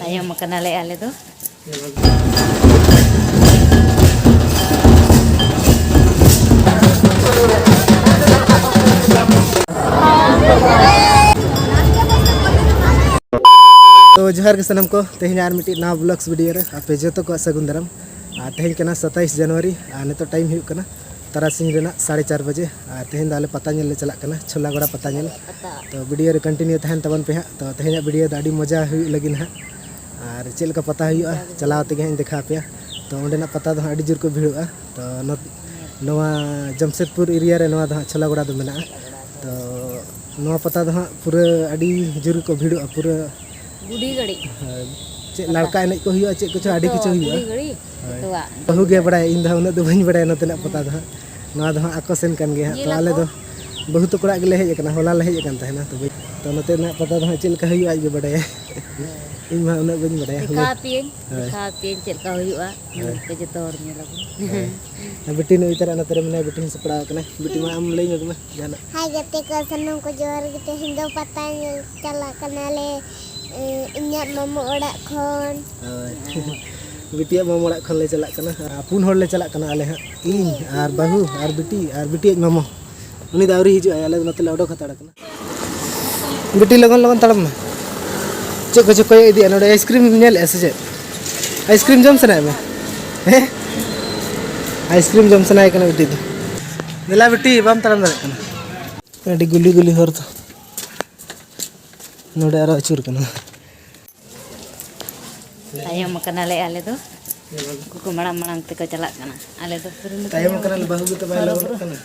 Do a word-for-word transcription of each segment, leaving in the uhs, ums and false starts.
ᱛᱟᱭᱚᱢ ᱟᱠᱟᱱᱟᱞᱮ ᱟᱞᱮ ᱫᱚ᱾ ᱛᱚ ᱡᱚᱦᱟᱨ ᱜᱮ ᱥᱟᱱᱟᱢ ᱠᱚ, ᱛᱮᱦᱮᱧ ᱟᱨ ᱢᱤᱫᱴᱤᱡ ᱱᱟᱣᱟ vlogs video ᱨᱮ ᱟᱯᱮ ᱡᱚᱛᱚ ᱠᱚᱣᱟᱜ ᱥᱟᱹᱜᱩᱱ ᱫᱟᱨᱟᱢ᱾ ᱟᱨ ᱛᱮᱦᱮᱧ ᱠᱟᱱᱟ ᱥᱟᱛᱟᱭᱤᱥ ᱡᱟᱱᱩᱣᱟᱨᱤ, ᱟᱨ ᱱᱤᱛᱚᱜ time ᱦᱩᱭᱩᱜ ᱠᱟᱱᱟ ᱛᱟᱨᱟᱥᱤᱧ ᱨᱮᱱᱟᱜ ᱥᱟᱲᱮ ᱪᱟᱨ ᱵᱟᱡᱮ᱾ ᱟᱨ ᱛᱮᱦᱮᱧ ᱫᱚ ᱟᱞᱮ ᱯᱟᱛᱟ ᱧᱮᱞ ᱞᱮ ᱪᱟᱞᱟᱜ ᱠᱟᱱᱟ ᱪᱷᱳᱞᱟᱜᱚᱲᱟ ᱯᱟᱛᱟ ᱧᱮᱞ᱾ ᱛᱚ video ᱨᱮ continue ᱛᱟᱦᱮᱱ ᱛᱟᱵᱚᱱ ᱯᱮ ᱦᱟᱸᱜ᱾ ᱛᱚ ᱛᱮᱦᱮᱧᱟᱜ video ᱫᱚ ᱟᱹᱰᱤ ᱢᱚᱡᱟ ᱦᱩᱭᱩᱜ ᱞᱟᱹᱜᱤᱫ ᱦᱟᱸᱜ᱾ ᱟᱨ ᱪᱮᱫ ᱞᱮᱠᱟ ᱯᱟᱛᱟ ᱦᱩᱭᱩᱜᱼᱟ, ᱪᱟᱞᱟᱣ ᱛᱮᱜᱮ ᱦᱟᱸᱜ ᱤᱧ ᱫᱮᱠᱷᱟᱣ ᱟᱯᱮᱭᱟ᱾ ᱛᱚ ᱚᱸᱰᱮᱱᱟᱜ ᱯᱟᱛᱟ ᱫᱚ ᱦᱟᱸᱜ ᱟᱹᱰᱤ ᱡᱳᱨ ᱠᱚ ᱵᱷᱤᱲᱚᱜᱼᱟ᱾ ᱛᱚ ᱱᱚ-, ᱱᱚᱣᱟ ᱡᱟᱢᱥᱮᱫᱽᱯᱩᱨ area ᱨᱮ ᱱᱚᱣᱟ ᱫᱚ ᱦᱟᱸᱜ ᱪᱷᱳᱞᱟᱜᱚᱲᱟ ᱫᱚ ᱢᱮᱱᱟᱜᱼᱟ᱾ ᱛᱚ ᱱᱚᱣᱟ ᱯᱟᱛᱟ ᱫᱚ ᱦᱟᱸᱜ ᱯᱩᱨᱟᱹ ᱟᱹᱰᱤ ᱡᱳᱨ ᱠᱚ ᱵᱷᱤᱲᱚᱜᱼᱟ ᱯᱩᱨᱟᱹ᱾ ᱵᱩᱰᱷᱤ ᱜᱟᱹᱲᱤ᱾ ᱦᱳᱭ᱾ ᱪᱮᱫ ᱯᱟᱛᱟ᱾ ᱞᱟᱲᱠᱟ ᱮᱱᱮᱡ ᱠᱚ ᱦᱩᱭᱩᱜᱼᱟ, ᱪᱮᱫ ᱠᱚᱪᱚ ᱟᱹᱰᱤ ᱡᱚᱛᱚ ᱠᱤᱪᱷᱩ ᱦᱩᱭᱩᱜᱼᱟ᱾ ᱵᱩᱰᱷᱤ ᱜᱟᱹᱲᱤ, ᱦᱳᱭ᱾ ᱡᱚᱛᱚᱣᱟᱜ᱾ ᱵᱟᱹᱦᱩ ᱜᱮ ᱵᱟᱲᱟᱭᱟ, ᱤᱧ ᱫᱚ ᱦᱟᱸᱜ ᱩᱱᱟᱹᱜ ᱫᱚ ᱵᱟᱹᱧ ᱵᱟᱲᱟᱭᱟ ᱱᱚᱛᱮᱱᱟᱜ ᱯᱟᱛᱟ ᱫᱚ ᱦᱟᱸᱜ᱾ ᱱᱚᱣᱟ ᱫᱚ ᱦᱟᱸᱜ ᱟᱠᱚ ᱥᱮᱱ ᱠᱟᱱ ᱜᱮᱭᱟ ᱦᱟᱸᱜ᱾ ᱛᱚ ᱧᱮᱞ ᱟᱞᱮ ᱟᱠᱚ᱾ ᱫᱚ ᱵᱟᱹᱦᱩ ᱛᱟᱠᱚ ᱚᱲᱟᱜ ᱜᱮᱞᱮ ᱦᱮᱡ ᱟᱠᱟᱱᱟ, ᱦᱚᱞᱟ ᱞᱮ ᱦᱮᱡ ᱟᱠᱟᱱ ᱛᱟᱦᱮᱱᱟ᱾ ᱛᱚᱵᱮ ᱛᱚ ᱱᱚᱛᱮᱱᱟᱜ ᱯᱟᱛᱟ ᱫᱚ ᱦᱟᱸᱜ ᱪᱮᱫ ᱞᱮᱠᱟ ᱦᱩᱭᱩᱜᱼᱟ ᱟᱡ ᱜᱮ ᱵᱟᱲᱟᱭᱟ᱾ ᱦᱳᱭ᱾ ᱤᱧ ᱢᱟ ᱩᱱᱟᱹᱜ ᱵᱟᱹᱧ ᱵᱟᱲᱟᱭᱟ᱾ ᱫᱮᱠᱷᱟᱣ ᱦᱳᱭ᱾ ᱟᱯᱮᱭᱟᱹᱧ, ᱦᱳᱭ᱾ ᱫᱮᱠᱷᱟᱣ ᱟᱯᱮᱭᱟᱹᱧ ᱪᱮᱫ ᱞᱮᱠᱟ ᱦᱩᱭᱩᱜᱼᱟ᱾ ᱦᱳᱭ᱾ ᱧᱮᱞ ᱯᱮ ᱡᱚᱛᱚ ᱦᱚᱲ ᱧᱮᱞ ᱟᱵᱚᱱ᱾ ᱦᱳᱭ᱾ ᱟᱨ ᱵᱤᱴᱤ ᱱᱩᱭ ᱛᱟᱨᱟ ᱱᱚᱛᱮ ᱨᱮ ᱢᱮᱱᱟᱭᱟ, ᱵᱤᱴᱤ ᱦᱚᱸ ᱥᱟᱯᱲᱟᱣ ᱟᱠᱟᱱᱟᱭ᱾ ᱵᱤᱴᱤ ᱢᱟ ᱟᱢ ᱞᱟᱹᱭ ᱧᱚᱜ ᱢᱮ ᱡᱟᱦᱟᱱᱟᱜ᱾ ᱦᱟᱭ ᱜᱟᱛᱮ ᱠᱚ, ᱥᱟᱱᱟᱢ ᱠᱚ ᱡᱚᱦᱟᱨ ᱜᱮ᱾ ᱛᱮᱦᱮᱧ ᱫᱚ ᱯᱟᱛᱟ ᱧᱮᱞ ᱪᱟᱞᱟᱜ ᱠᱟᱱᱟᱞᱮ, ᱮ, ᱤᱧᱟᱹᱜ ᱢᱟᱢᱩ ᱚᱲᱟᱜ ᱠᱷᱚᱱ᱾ ᱦᱳᱭ᱾ ᱵᱤᱴᱤᱭᱟᱜ ᱢᱟᱢᱩ ᱚᱲᱟᱜ ᱠᱷᱚᱱ ᱞᱮ ᱪᱟᱞᱟᱜ ᱠᱟᱱᱟ᱾ ᱟᱨ ᱯᱩᱱ ᱦᱚᱲ ᱞᱮ ᱪᱟᱞᱟᱜ ᱠᱟᱱᱟ ᱟᱞᱮ ᱦᱟᱸᱜ᱾ ᱤᱧ ᱟᱨ ᱵᱟᱹᱦᱩ ᱟᱨ ᱵᱤᱴᱤ ᱟᱨ ᱵᱤᱴᱤᱭᱟᱜ ᱢᱟᱢᱚ᱾ ᱩᱱᱤ ᱫᱚ ᱟᱹᱣᱨᱤ ᱦᱤᱡᱩᱜᱼᱟᱭ, ᱟᱞᱮ ᱫᱚ ᱱᱚᱛᱮ ᱞᱮ ᱚᱰᱚᱠ ᱦᱟᱛᱟᱲ ᱠᱟᱱᱟ᱾ ᱵᱤᱴᱤ, ᱞᱚᱜᱚᱱ ᱞᱚᱜᱚᱱ ᱛᱟᱲᱟᱢ ᱢᱮ᱾ ᱪᱮᱫ ᱠᱚᱪᱚ ᱠᱚᱭᱚᱜ ᱤᱫᱤᱭᱮᱫᱼᱟ ᱱᱚᱰᱮ, ice cream ᱮᱢ ᱧᱮᱞᱮᱫᱼᱟ ᱥᱮ ᱪᱮᱫ? Ice cream ᱡᱚᱢ ᱥᱟᱱᱟᱭᱮᱫ ᱢᱮ? ᱦᱮᱸ? Ice cream ᱡᱚᱢ ᱥᱟᱱᱟᱭᱮ ᱠᱟᱱᱟ ᱵᱤᱴᱤ ᱫᱚ᱾ ᱫᱮᱞᱟ ᱵᱤᱴᱤ, ᱵᱟᱢ ᱛᱟᱲᱟᱢ ᱫᱟᱲᱮᱭᱟᱜ ᱠᱟᱱᱟ᱾ ᱟᱹᱰᱤ ᱜᱩᱞᱤ ᱜᱩᱞᱤ ᱦᱚᱨ ᱫᱚ᱾ ᱱᱚᱰᱮ ᱟᱨᱚ ᱟᱹᱪᱩᱨ ᱠᱟᱱᱟ᱾ ᱛᱟᱭᱚᱢ ᱟᱠᱟᱱᱟᱞᱮ ᱟᱞᱮ ᱫᱚ᱾ ᱩᱱᱠᱩ ᱠᱚ ᱢᱟᱲᱟᱝ ᱢᱟᱲᱟᱝ ᱛᱮᱠᱚ ᱪᱟᱞᱟᱜ ᱠᱟᱱᱟ᱾ ᱟᱞᱮ ᱫᱚ ᱠᱩᱨᱩᱢᱩᱴᱩ ᱛᱟᱭᱚᱢ ᱧᱟᱢ ᱟᱠᱟᱱᱟᱞᱮ, ᱠᱟᱛᱮ ᱵᱟᱹᱦᱩ ᱜᱮ ᱛᱚ ᱵᱟᱭ ᱦᱚᱨᱚ ᱞᱚᱜᱚᱱᱚᱜ ᱵᱚᱨᱚ᱾ ᱠᱟᱱᱟ᱾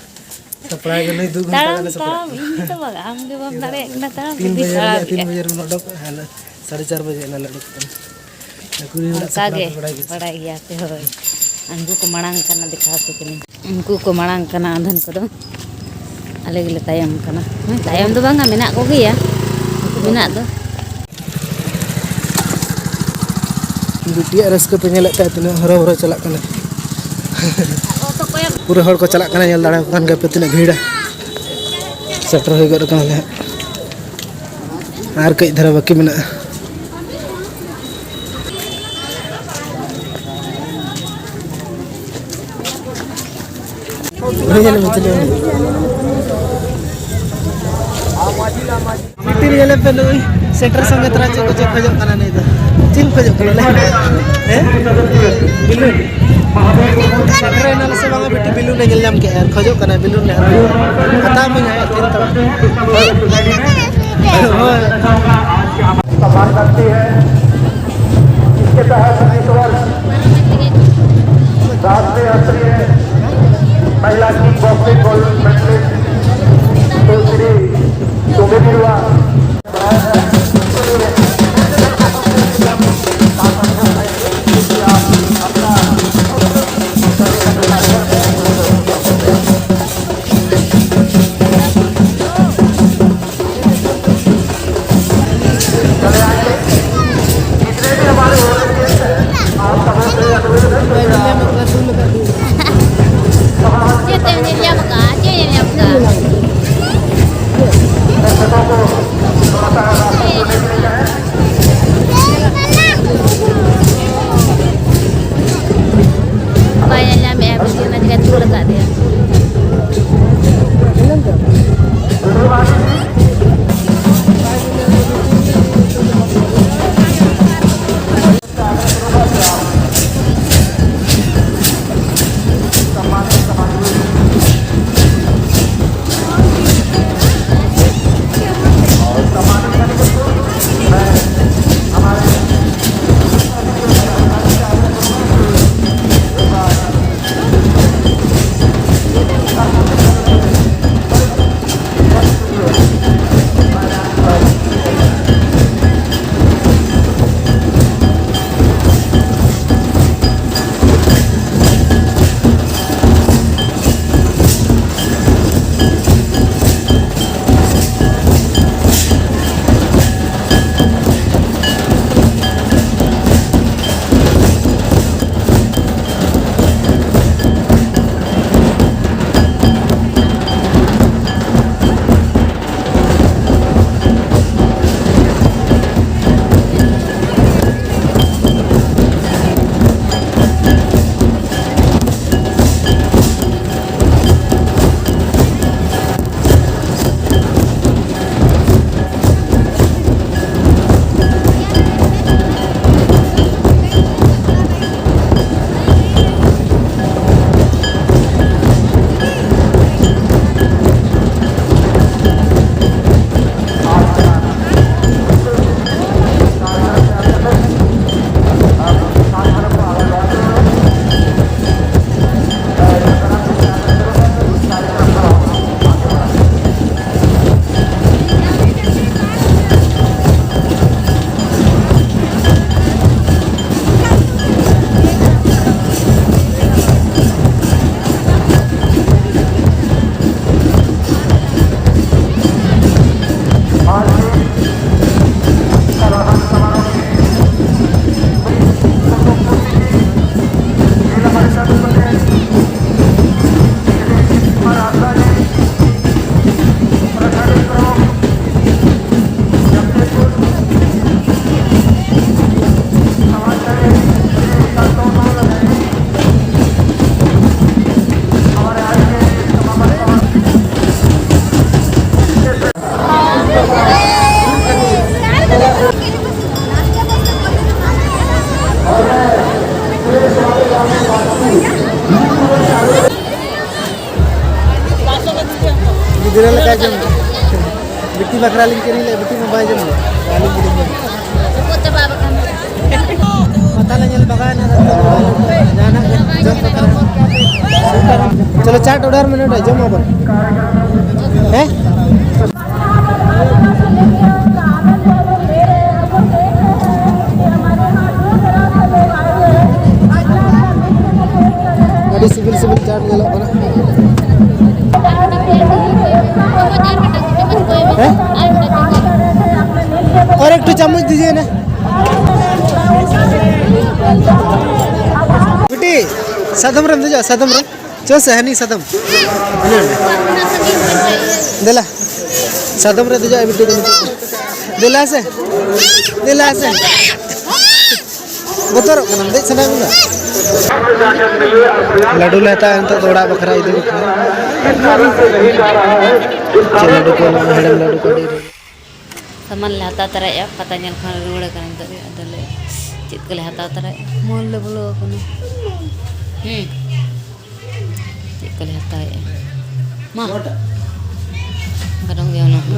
ᱥᱟᱯᱲᱟᱣ ᱜᱮ ᱱᱩᱭ ᱫᱩ ᱜᱷᱚᱱᱴᱟ ᱛᱟᱲᱟᱢ, ᱜᱟᱱᱮ ᱥᱟᱯᱲᱟᱜ ᱛᱟᱲᱟᱢ, ᱠᱟᱱᱟ᱾ ᱤᱧ ᱜᱮᱛᱚ ᱵᱟᱝ, ᱟᱢ ᱜᱮ ᱵᱟᱢ ᱛᱤᱱ ᱫᱟᱲᱮᱭᱟᱜ ᱵᱟᱡᱮ ᱠᱟᱱᱟ ᱨᱮ, ᱛᱟᱲᱟᱢ, ᱛᱤᱱ ᱡᱩᱫᱤ ᱵᱟᱡᱮ ᱨᱮ ᱥᱟᱲᱟᱣ ᱱᱟᱜ ᱠᱮᱜᱼᱟ᱾ ᱛᱤᱱ ᱵᱟᱡᱮ ᱨᱮ ᱱᱟᱜ ᱚᱰᱚᱠ, ᱦᱟᱱᱮ ᱥᱟᱲᱮ ᱪᱟᱨ ᱵᱟᱡᱮ ᱱᱟᱜ ᱞᱮ ᱚᱰᱚᱠ ᱠᱟᱱᱟ᱾ ᱠᱩᱲᱤ ᱦᱚᱲᱟᱜ ᱚᱱᱠᱟ ᱥᱟᱯᱲᱟᱣ ᱜᱮ, ᱫᱚ ᱵᱟᱲᱟᱭ ᱜᱮ᱾ ᱵᱟᱲᱟᱭ ᱜᱮᱭᱟ ᱯᱮ, ᱦᱳᱭ᱾ ᱩᱱᱠᱩ ᱠᱚ ᱢᱟᱲᱟᱝ ᱠᱟᱱᱟ, ᱫᱮᱠᱷᱟᱣ ᱟᱯᱮ ᱠᱟᱹᱱᱟᱹᱧ᱾ ᱩᱱᱠᱩ ᱠᱚ ᱢᱟᱲᱟᱝ ᱠᱟᱱᱟ ᱟᱫᱷᱮᱱ ᱠᱚᱫᱚ, ᱟᱞᱮ ᱜᱮᱞᱮ ᱛᱟᱭᱚᱢ ᱠᱟᱱᱟ᱾ ᱦᱮᱸ, ᱛᱟᱭᱚᱢ ᱫᱚ ᱵᱟᱝᱟ, ᱢᱮᱱᱟᱜ ᱠᱚᱜᱮᱭᱟ ᱢᱮᱱᱟᱜ ᱫᱚ᱾ ᱵᱤᱴᱤᱭᱟᱜ ᱨᱟᱹᱥᱠᱟᱹ ᱯᱮ ᱧᱮᱞᱮᱫ ᱛᱟᱭᱟ, ᱛᱤᱱᱟᱹᱜ ᱦᱚᱨᱚ ᱵᱚᱨᱚ ᱪᱟᱞᱟᱜ ᱠᱟᱱᱟ᱾ ᱯᱩᱨᱟᱹ ᱦᱚᱲ ᱠᱚ ᱪᱟᱞᱟᱜ ᱠᱟᱱᱟ, ᱧᱮᱞ ᱫᱟᱲᱮᱭᱟᱠᱚ ᱠᱟᱱ ᱜᱮᱭᱟ ᱯᱮ ᱛᱤᱱᱟᱹᱜ ᱵᱷᱤᱲᱟ᱾ ᱥᱮᱴᱮᱨ ᱦᱩᱭ ᱜᱚᱫ ᱟᱠᱟᱱᱟᱞᱮ ᱦᱟᱸᱜ, ᱟᱨ ᱠᱟᱹᱡ ᱫᱷᱟᱨᱟ ᱵᱟᱹᱠᱤ ᱢᱮᱱᱟᱜᱼᱟ᱾ ᱧᱮᱞ ᱢᱮ, ᱪᱮᱫ ᱞᱮᱠᱟ᱾ ᱢᱤᱫᱴᱤᱱ ᱧᱮᱞᱮ ᱯᱮ, ᱱᱩᱭ ᱥᱮᱴᱮᱨ ᱥᱚᱸᱜᱮ ᱛᱚᱨᱟ ᱪᱮᱫ ᱠᱚ ᱪᱮᱫ ᱠᱷᱚᱡᱚᱜ ᱠᱟᱱᱟ ᱱᱩᱭ ᱫᱚ᱾ ᱪᱮᱫ ᱮᱢ ᱠᱷᱚᱡᱚᱜ ᱠᱟᱱᱟ, ᱞᱟᱹᱭ ᱢᱮ? ᱦᱮᱸ? ᱵᱤᱞᱩᱱ? ᱥᱮᱴᱮᱨ ᱮᱱᱟ ᱥᱮ ᱵᱟᱝᱟ ᱵᱤᱴᱤ? ᱵᱤᱞᱩᱱ ᱮ ᱧᱮᱞ ᱧᱟᱢ ᱠᱮᱫᱼᱟ, ᱠᱷᱚᱡᱚᱜ ᱠᱟᱱᱟᱭ ᱵᱤᱞᱩᱱ ᱞᱮ ᱦᱟᱛᱟᱣ ᱟᱹᱧ ᱦᱟᱸᱜ, ᱛᱤᱱ ᱛᱟᱢ? ᱦᱳᱭ᱾ सम्मान करती है। इसके तहत इस वर्ष राष्ट्रीय स्तरीय महिला किक बॉक्सिंग गोल्ड मेडलिस्ट सुश्री सुमी बिरुआ ᱜᱤᱫᱽᱨᱟᱹ ᱞᱮᱠᱟ ᱡᱚᱢ ᱢᱮ᱾ ᱵᱤᱴᱤ ᱵᱟᱠᱷᱨᱟ ᱞᱤᱧ ᱠᱤᱨᱤᱧ ᱞᱮᱫ, ᱵᱤᱴᱤ ᱢᱟ ᱵᱟᱭ ᱡᱚᱢ ᱞᱮᱫ᱾ ᱟᱹᱞᱤᱧ ᱜᱮᱞᱤᱧ ᱡᱚᱢ ᱠᱮᱫᱟ᱾ ᱯᱟᱛᱟ ᱞᱮ ᱧᱮᱞ ᱵᱟᱜᱟᱣ ᱮᱱᱟ, ᱨᱟᱹᱥᱠᱟᱹ ᱫᱚ ᱵᱟᱭ ᱡᱚᱢ ᱠᱮᱫᱟ᱾ ᱡᱟᱦᱟᱱᱟᱜ ᱜᱮ ᱡᱚᱢ ᱵᱟᱠᱷᱨᱟ᱾ ᱪᱚᱞᱚ, ᱪᱟᱴ ᱚᱰᱟᱨ ᱢᱮ ᱱᱚᱰᱮ, ᱡᱚᱢ ᱟᱵᱚᱱ᱾ ᱦᱮᱸ? ᱟᱹᱰᱤ ᱥᱤᱵᱤᱞ ᱥᱤᱵᱤᱞ ᱪᱟᱴ ᱧᱮᱞᱚᱜ ᱠᱟᱱᱟ᱾ ᱦᱮᱸ? ᱟᱨ ᱮᱠᱴᱩ ᱪᱟᱢᱚᱪ ᱫᱤᱡᱤᱭᱮ ᱱᱟ᱾ ᱵᱤᱴᱤ, ᱥᱟᱫᱚᱢ ᱨᱮᱢ ᱫᱮᱡᱚᱜᱼᱟ, ᱥᱟᱫᱚᱢ ᱨᱮ? ᱪᱚ ᱥᱮ, ᱦᱟᱹᱱᱤ ᱥᱟᱫᱚᱢ᱾ ᱦᱟᱹᱱᱤ ᱚᱸᱰᱮ᱾ ᱫᱮᱞᱟ᱾ ᱥᱟᱫᱚᱢ ᱨᱮ ᱫᱮᱡᱚᱜ ᱟᱭ ᱵᱤᱴᱤ ᱫᱚ ᱱᱤᱛᱚᱜ᱾ ᱫᱮᱞᱟ ᱥᱮ᱾ ᱫᱮᱞᱟ ᱥᱮ᱾ ᱵᱚᱛᱚᱨᱚᱜ ᱠᱟᱱᱟᱢ, ᱫᱮᱡ ᱥᱟᱱᱟᱭᱮᱫ ᱢᱮᱭᱟ? ᱞᱟᱹᱰᱩ ᱞᱮ ᱦᱟᱛᱟᱣᱟ ᱱᱤᱛᱚᱜ ᱫᱚ ᱚᱲᱟᱜ ᱵᱟᱠᱷᱨᱟ ᱤᱫᱤ ᱵᱟᱠᱷᱨᱟ᱾ ᱪᱮᱫ ᱞᱟᱹᱰᱩ ᱠᱚ, ᱱᱚᱣᱟ ᱦᱮᱲᱮᱢ ᱞᱟᱹᱰᱩ ᱠᱚ ᱟᱹᱰᱤ ᱨᱮ᱾ ᱥᱟᱢᱟᱱ ᱞᱮ ᱦᱟᱛᱟᱣ ᱛᱚᱨᱟᱭᱮᱫᱼᱟ, ᱯᱟᱛᱟ ᱧᱮᱞ ᱠᱷᱚᱱ ᱨᱩᱣᱟᱹᱲ ᱟᱠᱟᱱᱟ ᱱᱤᱛᱚᱜ ᱜᱮ᱾ ᱟᱫᱚᱞᱮ ᱪᱮᱫ ᱠᱚᱞᱮ ᱦᱟᱛᱟᱣ ᱛᱚᱨᱟᱭᱮᱫᱼᱟ, ᱢᱚᱞ ᱞᱮ ᱵᱚᱞᱚ ᱟᱠᱟᱱᱟ᱾ ᱦᱮᱸ, ᱪᱮᱫ ᱠᱚᱞᱮ ᱦᱟᱛᱟᱣᱮᱫᱼᱟ? ᱢᱟ, ᱜᱟᱱᱚᱜ ᱜᱮᱭᱟ ᱚᱱᱟ ᱦᱚᱸ᱾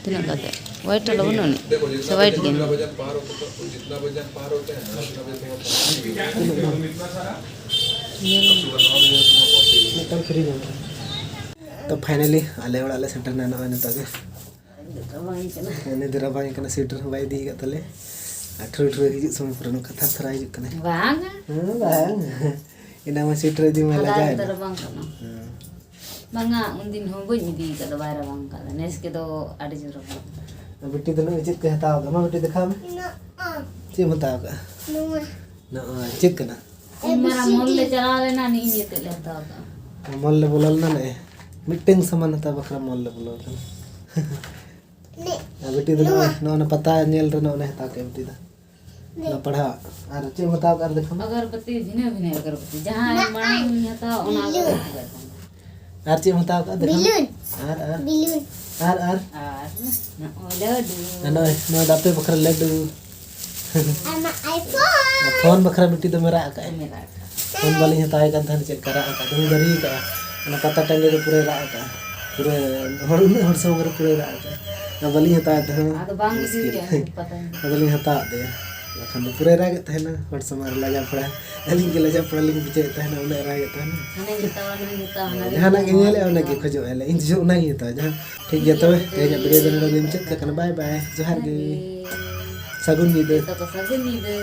ᱛᱤᱱᱟᱹᱜ ᱠᱟᱛᱮ? ᱦᱚᱣᱟᱭᱤᱴ ᱟᱞᱚ ᱵᱟᱹᱱᱩᱜ ᱟᱹᱱᱤᱡ? ᱥᱮ ᱦᱚᱣᱟᱭᱤᱴ ᱜᱮ? ᱛᱤᱱᱟᱹᱜ ᱫᱟᱢ? ᱢᱤᱫᱴᱟᱝ ᱯᱷᱨᱤ ᱧᱟᱢᱚᱜᱼᱟ᱾ ᱛᱚ finally ᱟᱞᱮ ᱚᱲᱟᱜ ᱞᱮ ᱥᱮᱴᱮᱨ ᱮᱱᱟ ᱱᱚᱜᱼᱚᱭ ᱱᱤᱛᱚᱜ ᱜᱮ᱾ ᱨᱟᱵᱟᱝ ᱠᱟᱱᱟ᱾ ᱩᱱᱤ ᱫᱚ ᱨᱟᱵᱟᱝ ᱠᱟᱱᱟ, ᱥᱩᱭᱮᱴᱟᱨ ᱦᱚᱸ ᱵᱟᱭ ᱤᱫᱤ ᱟᱠᱟᱫ ᱛᱟᱞᱮ᱾ ᱟᱨ ᱴᱷᱩᱨ ᱴᱷᱩᱨ ᱦᱤᱡᱩᱜ ᱥᱚᱢᱚᱭ ᱯᱩᱨᱟᱹ ᱱᱚᱝᱠᱟ ᱛᱷᱟᱨ ᱛᱷᱟᱨ ᱦᱤᱡᱩᱜ ᱠᱟᱱᱟᱭ᱾ ᱵᱟᱝᱟ᱾ ᱦᱮᱸ, ᱵᱟᱝ᱾ ᱮᱱᱟᱝ ᱢᱟ ᱥᱩᱭᱮᱴᱟᱨ ᱤᱫᱤ ᱢᱟ ᱦᱟᱞᱟᱝ ᱞᱟᱡᱟᱣ ᱫᱚ ᱮᱱᱟ᱾ ᱨᱟᱵᱟᱝ ᱠᱟᱱᱟ᱾ ᱦᱮᱸ᱾ ᱵᱟᱝᱟ, ᱩᱱᱫᱤᱱ ᱦᱚᱸ ᱵᱟᱹᱧ ᱤᱫᱤ ᱟᱠᱟᱫᱟ, ᱵᱟᱭ ᱨᱟᱵᱟᱝ ᱟᱠᱟᱫᱟ᱾ ᱱᱮᱥ ᱜᱮ ᱫᱚ ᱟᱹᱰᱤ ᱡᱳᱨ ᱨᱟᱵᱟᱝ ᱠᱟᱱᱟ᱾ ᱵᱤᱴᱤ ᱫᱚ ᱱᱚᱜᱼᱚᱭ ᱪᱮᱫ ᱠᱚᱭ ᱦᱟᱛᱟᱣ ᱟᱠᱟᱫᱟ? ᱢᱟ ᱵᱤᱴᱤ ᱫᱮᱠᱷᱟᱣ ᱢᱮ᱾ ᱱᱚᱜᱼᱚ᱾ ᱪᱮᱫ ᱮᱢ ᱦᱟᱛᱟᱣ ᱟᱠᱟᱫᱟ? ᱱᱚᱣᱟ᱾ ᱱᱚᱜᱼᱚᱭ ᱪᱮᱫ ᱠᱟᱱᱟ? ᱩᱱ ᱢᱟᱨᱟᱝ ᱢᱚᱞ ᱞᱮ ᱪᱟᱞᱟᱣ ᱞᱮᱱᱟ, ᱱᱤᱭᱟᱹ ᱛᱮᱫ ᱞᱮ ᱦᱟᱛᱟᱣ ᱟᱠᱟᱫᱟ᱾ ᱢᱚᱞ ᱞᱮ ᱵᱚᱞᱚ ᱞᱮᱱᱟ ᱱᱮ᱾ ᱢᱤᱫᱴᱮᱱ ᱥᱟᱢᱟᱱ ᱦᱟᱛᱟᱣ ᱵᱟᱠᱷᱨᱟ ᱢᱚᱞ ᱞᱮ ᱵᱚᱞᱚ ᱟᱠᱟᱱᱟ᱾ ᱟᱨ ᱵᱤᱴᱤ ᱫᱚ ᱱᱚᱜᱼᱚᱭ, ᱱᱚᱜᱼᱚ ᱱᱟ ᱯᱟᱛᱟ ᱧᱮᱞ ᱨᱮ ᱱᱚᱜᱼᱚ ᱱᱟ ᱦᱟᱛᱟᱣ ᱠᱮᱫ ᱵᱤᱴᱤ ᱫᱚ᱾ ᱱᱚᱣᱟ ᱯᱟᱲᱦᱟᱣ᱾ ᱟᱨ ᱪᱮᱫ ᱮᱢ ᱦᱟᱛᱟᱣ ᱠᱟᱜ ᱟᱨ ᱫᱮᱠᱷᱟᱣ ᱢᱮ? ᱟᱜᱚᱨᱵᱟᱹᱛᱤ ᱵᱷᱤᱱᱟᱹ ᱵᱷᱤᱱᱟᱹ ᱟᱜᱚᱨᱵᱟᱹᱛᱤ᱾ ᱡᱟᱦᱟᱸ ᱢᱟᱲᱟᱝ ᱤᱧ ᱦᱟᱛᱟᱣᱟ, ᱚᱱᱟ ᱵᱤᱞᱩᱱ᱾ ᱟᱜᱚᱨᱵᱟᱹᱛᱤ ᱵᱟᱭ ᱛᱟᱦᱮᱸ ᱠᱟᱱᱟ᱾ ᱟᱨ ᱪᱮᱫ ᱮᱢ ᱦᱟᱛᱟᱣ ᱠᱟᱜᱼᱟ ᱫᱮᱠᱷᱟᱣ ᱢᱮ? ᱵᱤᱞᱩᱱ᱾ ᱟᱨ, ᱟᱨ? ᱵᱤᱞᱩᱱ᱾ ᱟᱨ, ᱟᱨ? ᱟᱨ ᱱᱚᱜᱼᱚᱭ ᱞᱟᱹᱰᱩ᱾ ᱟᱨ ᱱᱚᱜᱼᱚᱭ ᱱᱚᱣᱟ ᱫᱚ ᱟᱯᱮ ᱵᱟᱠᱷᱨᱟ ᱞᱟᱹᱰᱩ᱾ ᱟᱨ ᱢᱟ iPhone᱾ ᱯᱷᱳᱱ ᱵᱟᱠᱷᱨᱟ ᱵᱤᱴᱤ ᱫᱚᱢᱮ ᱨᱟᱜ ᱟᱠᱟᱜᱼᱟᱭ᱾ ᱫᱚᱢᱮ ᱨᱟᱜ ᱟᱠᱟᱜᱼᱟ᱾ ᱯᱷᱳᱱ ᱵᱟᱹᱞᱤᱧ ᱦᱟᱛᱟᱣ ᱟᱭ ᱠᱟᱱ ᱛᱟᱦᱮᱸᱱ, ᱪᱮᱫ ᱞᱮᱠᱟ ᱨᱟᱜ ᱟᱠᱟᱜᱼᱟ, ᱫᱚᱢᱮ ᱵᱟᱹᱨᱤ ᱟᱠᱟᱜᱼᱟ᱾ ᱚᱱᱟ ᱯᱟᱛᱟ ᱴᱟᱺᱰᱤ ᱨᱮ ᱯᱩᱨᱟᱹᱭ ᱨᱟᱜ ᱟᱠᱟᱜᱼᱟ᱾ ᱯᱩᱨᱟᱹ ᱦᱚᱲ, ᱩᱱᱟᱹᱜ ᱦᱚᱲ ᱥᱟᱢᱟᱝ ᱨᱮ ᱯᱩᱨᱟᱹ ᱨᱟᱜ ᱮᱫᱟ᱾ ᱟᱫᱚ ᱵᱟᱹᱞᱤᱧ ᱦᱟᱛᱟᱣᱮᱫ ᱛᱟᱦᱮᱱᱟ᱾ ᱟᱫᱚ ᱵᱟᱝ ᱤᱫᱤ ᱦᱩᱭᱩᱜᱼᱟ ᱯᱟᱛᱟ ᱧᱮᱞ᱾ ᱟᱫᱚᱞᱤᱧ ᱦᱟᱛᱟᱣᱟᱫ ᱛᱟᱭᱟ᱾ ᱵᱟᱠᱷᱟᱱ ᱫᱚ ᱯᱩᱨᱟᱹᱭ ᱨᱟᱜᱮᱫ ᱛᱟᱦᱮᱱᱟ ᱦᱚᱲ ᱥᱟᱢᱟᱝ ᱨᱮ ᱞᱟᱡᱟᱣ ᱯᱟᱲᱟ᱾ ᱟᱹᱞᱤᱧ ᱜᱮ ᱞᱟᱡᱟᱣ ᱯᱟᱲᱟ ᱞᱤᱧ ᱵᱩᱡᱷᱟᱹᱣᱮᱫ ᱛᱟᱦᱮᱱᱟ, ᱩᱱᱟᱹᱜ ᱨᱟᱜᱮᱫ ᱛᱟᱦᱮᱱᱟ᱾ ᱦᱟᱱᱟᱧ ᱦᱟᱛᱟᱣᱟ, ᱱᱚᱣᱟᱧ ᱦᱟᱛᱟᱣᱟ, ᱦᱟᱱᱟ ᱡᱟᱦᱟᱱᱟᱜ ᱜᱮ ᱱᱚᱣᱟ ᱧᱮᱞᱮᱫᱼᱟ ᱚᱱᱟ ᱜᱮ ᱦᱟᱛᱟᱣᱟ᱾ ᱠᱷᱚᱡᱚᱜᱼᱟ᱾ ᱤᱧ ᱡᱚ ᱚᱱᱟᱜᱤᱧ ᱦᱟᱛᱟᱣᱟ᱾ ᱡᱟᱦᱟᱸ ᱴᱷᱤᱠ ᱜᱮᱭᱟ, ᱛᱚᱵᱮ ᱛᱮᱦᱮᱧᱟᱜ ᱵᱷᱤᱰᱤᱭᱳ ᱫᱚ ᱱᱚᱰᱮ ᱜᱮ ᱢᱩᱪᱟᱹᱫ ᱠᱟᱜ ᱠᱟᱱᱟ᱾ ᱵᱟᱭ ᱵᱟᱭ, ᱡᱚᱦᱟᱨ ᱜᱮ᱾ ᱥᱟᱹᱜᱩᱱ ᱧᱤᱫᱟᱹ᱾ ᱡᱚᱛᱚ ᱠᱚ ᱥᱟᱹᱜᱩᱱ ᱧᱤᱫᱟᱹ᱾